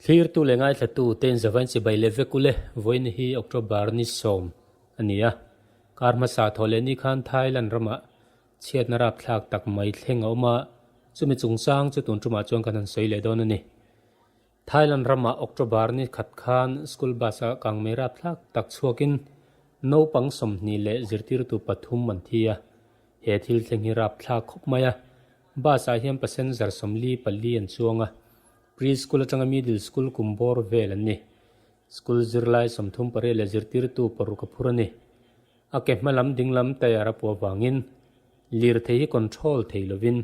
Thlirtu leh ngaithlatu tein zavain chibai leh vek ule, vawiin hi October ni sawm a ni a. Kar hmasa thawh leh ni khan Thailand ramah chhiatna rapthlak tak mai thleng a awm a, chumi chungchang chu tun tumah chuan kan han sawi leh dawn a ni. Thailand ramah October ni khat khan school bus a kangmei rapthlak tak chhuakin naupang 20 leh zirtirtu pathum an thi a, he thil thleng hi rapthlak khawp mai a, bus ah hian passenger 44 an chuang a, Pre-school atanga middle school kum bawr vel an ni. School zirlai 38 leh zirtirtu paruk a phur a ni. A ke hma lam ding lam tyre a puah avangin lirthei hi control thei lovin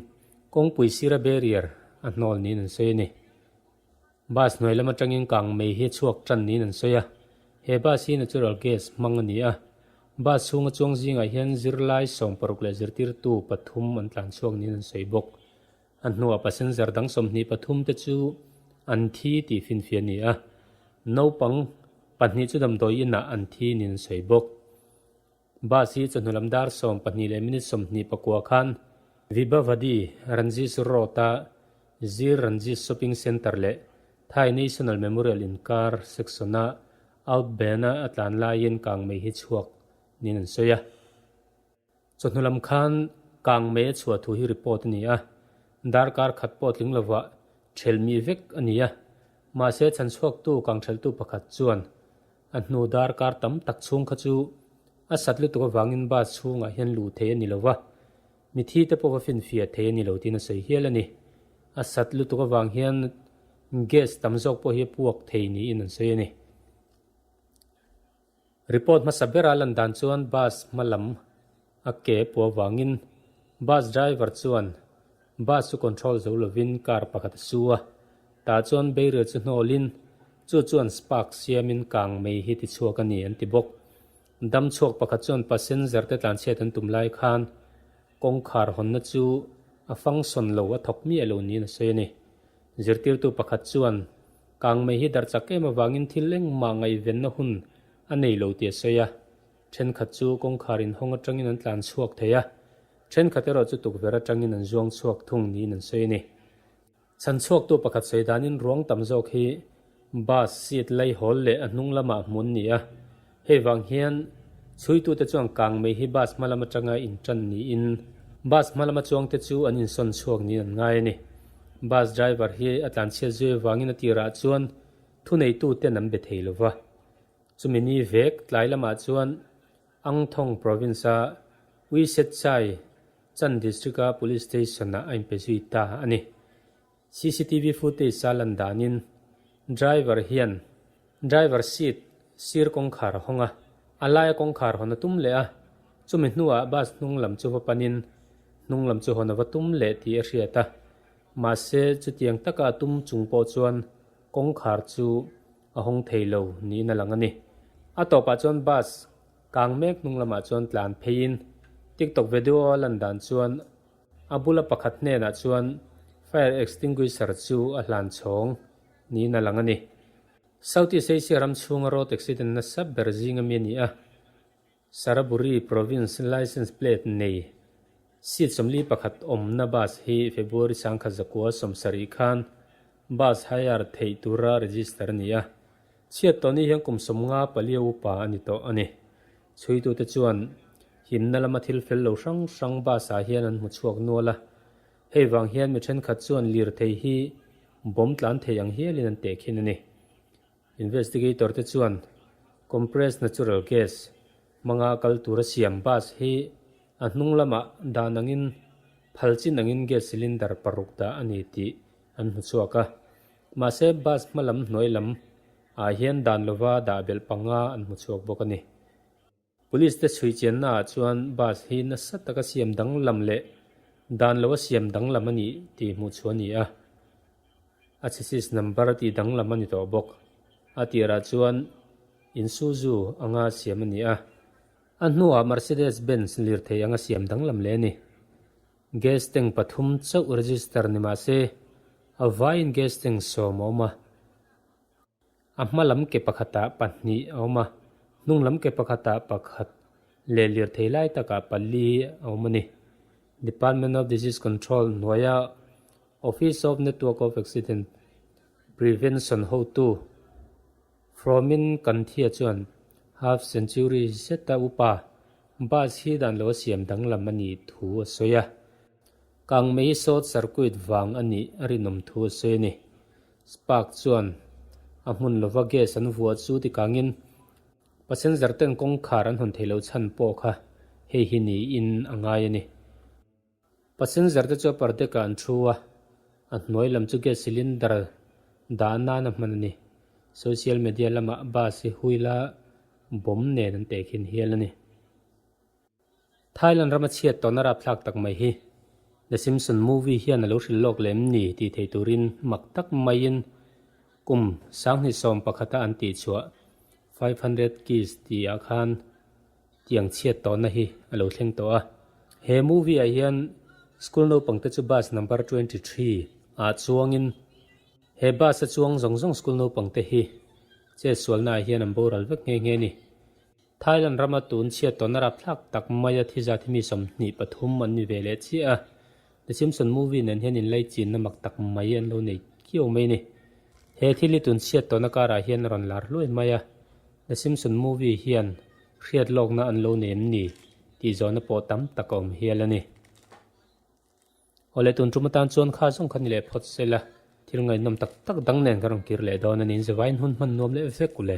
kawngpui sira barrier a hnawl niin an sawi a ni. Bus hnuai lam atangin kang mei hi a chhuak tan niin an sawi a. He bus hi natural gas hmang a ni a. Bus chhunga chuang zingah hian zirlai 60 leh zirtirtu pathum an tlan chhuak niin an sawi bawk. A hnuah passenger dang 23 te chu an thi tih finfiah a ni a, naupang pahnih chu damdawi inah an thi niin an sawi bawk. Bus hi chawhnu lam dar 12 leh minute 29 khan Vibhavadi Ranjis Road-a Zir Ranjis Shopping Centre leh Thai National Memorial inkar section-a outband-a a tlan laiin kangmei hi chhuak niin an sawi a. Chawhnu lam khan kangmei a chhuah thu hi report a ni a, darkar khat pawh tling lovah thelmi vek a ni a, mahse chhanchhuaktu kangtheltu pakhat chuan a hnu darkar tam tak chhung kha chu a sat lutuk avangin bus chhungah hian luh thei a ni lo va, mithi te pawh va finfiah thei a ni lo tiin a sawi hial a ni. A sat lutuk avang hian gas tam zawk pawh hi a puak thei niin an sawi a ni. Report hmasa bera lan dan chuan bus hma lam a ke puah vangin bus driver chuan bus chu control zo lovin car pakhat a su a, tah chuan barrier chu hnawlin chu chuan spark siamin kang mei hi ti chhuak a ni an ti bawk. Dam chhuak pakhat chuan passenger te tlanchhiat an tum lai khan kawngkhar hawnna chu a function lo a thawk miah lo niin a sawi a ni. Zirtirtu pakhat chuan Kangmei hi darh chak em avangin thil engmah ngaihvenna hun a nei lo tih a sawi a, thenkhat chu kawngkhar inhawng atangin an tlan chhuak thei a, thenkhat erawh chu tukverh atangin an zuang chhuak thung niin an sawi a ni. Chhan chhuaktu pakhat sawi danin ruang tam zawk hi bus seat laihawl leh a hnung lamah hmun ni a, hei vang hian chhuitute chuan kangmei hi bus hma lam atanga intan niin bus hma lama chuangte chu an insawn chhuak niin an ngai a ni. Bus driver hi a tlanchhiat zui avangin a tirah chuan thuneituten an be thei lo va. Chumi ni vek tlai lamah chuan Angthong province-a Uisetchai Chan district-a police station-ah a inpe zui ta a ni. Cctv footage a lan danin driver hian driver seat sir kawngkhar a hawng a, a laia kawngkhar hawn a tum leh a, chumi hnuah bus hnung lam chu va panin hnung lam chu hawn a va tum leh tih a hriat a, mahse chutiang taka a tum chung pawh chuan kawngkhar chu a hawng thei lo niin a lang a ni. A tawpah chuan bus kang mek hnung lamah chuan tlan pheiin TikTok video a lan dan chuan A bula pakhat hnenah chuan fire extinguisher chu a hlan chhawng niin a lang a ni. Southeast Asia ram chhunga road accident nasa ber zing ami a ni a, Saraburi province licence plate nei seat 41 awmna bus hi February 1970 khan bus hire theih tura register a ni a, chhiat tawh ni hian kum 54 upa a ni tawh a ni. Chhuitute chuan himna lama thil fel lo hrang hrang bus ah hian an hmu chhuak nual a, hei vang hian mi thenkhat chuan lirthei hi bomb tlan thei ang hialin an teh khin a ni. Investigator te chuan compressed natural gas hmanga kal tura siam bus hi a hnung lamah dan angin phal chin angin gas cylinder paruk dah a ni tih an hmu chhuak a. Mahse bus hma lam hnuai lam ah hian dan lova dah belh panga an hmu chhuak bawk a ni. Police te chhui chianna ah chuan bus hi nasa taka siam danglam leh dan lova siam danglam a nih tih hmuh chhuah a ni a. A chassis number tih danglam a ni tawh bawk. A tirah chuan Isuzu anga siam a ni a. A hnuah Mercedes Benz lirthei anga siam danglam leh a ni. Gas tank pathum chauh register ni mah se a vaiin gas tank 10 a awm a. A hma lam ke pakhatah pahnih a awm a, hnung lam ke pakhatah pakhat leh lirthei lai takah pali a awm a ni. Department of Disease Control hnuaia Office of Network of Accident. Prevention hotu Fromin Kanthia chuan half century zeta upa bus hi dan lo a siam danglam a nih thu a sawi a. Kangmei short circuit vang a nih a rinawm thu a sawi a ni. Spark chuan a hmun lova gas an vuah chu tikangin passenger ten kawngkhar an hawn thei lo chhan pawh kha hei hi niin a ngai a ni. Passenger te chu a pardek ah an thu a, a hnuai lam chu gas cylinder dah nan a hman a ni. Social media lamah bus hi huila bomb nen an tehkhin hial a ni. Thailand rama chhiat tawhna rapthlak tak mai hi The Simpson movie hian a lo hrilh lawk lem ni tih thei turin mak tak maiin kum 2011 a an tihchhuah 500 Keys tihah khan tiang chhiat tawhna hi a lo thleng tawh a. He movie ah hian school naupang te chu bus number 23 ah chuangin he bus a chuang zawng zawng school naupang te hi chetsualna ah hian an boral vek nghe nghe a ni. Thailand rama tun chhiat tawhna rapthlak tak maia thizat hi mi 23 an ni ve leh chiah a. The Simpson movie nen hian inlaichinna mak tak mai an lo nei kiau mai a ni. He thil hi tun chhiat tawhna karah hian a rawn lar hluai mai a. The Simpson movie hian hriat lawkna an lo nei em ni tih zawhna pawh tam tak a awm hial a ni. Awle tun tum atan chuan kha zawng kha ni leh phawt se la, thil ngaihnawm tak tak dang nen ka rawn kir leh dawn a ni. Zavain hun hman nuam leh vek u le.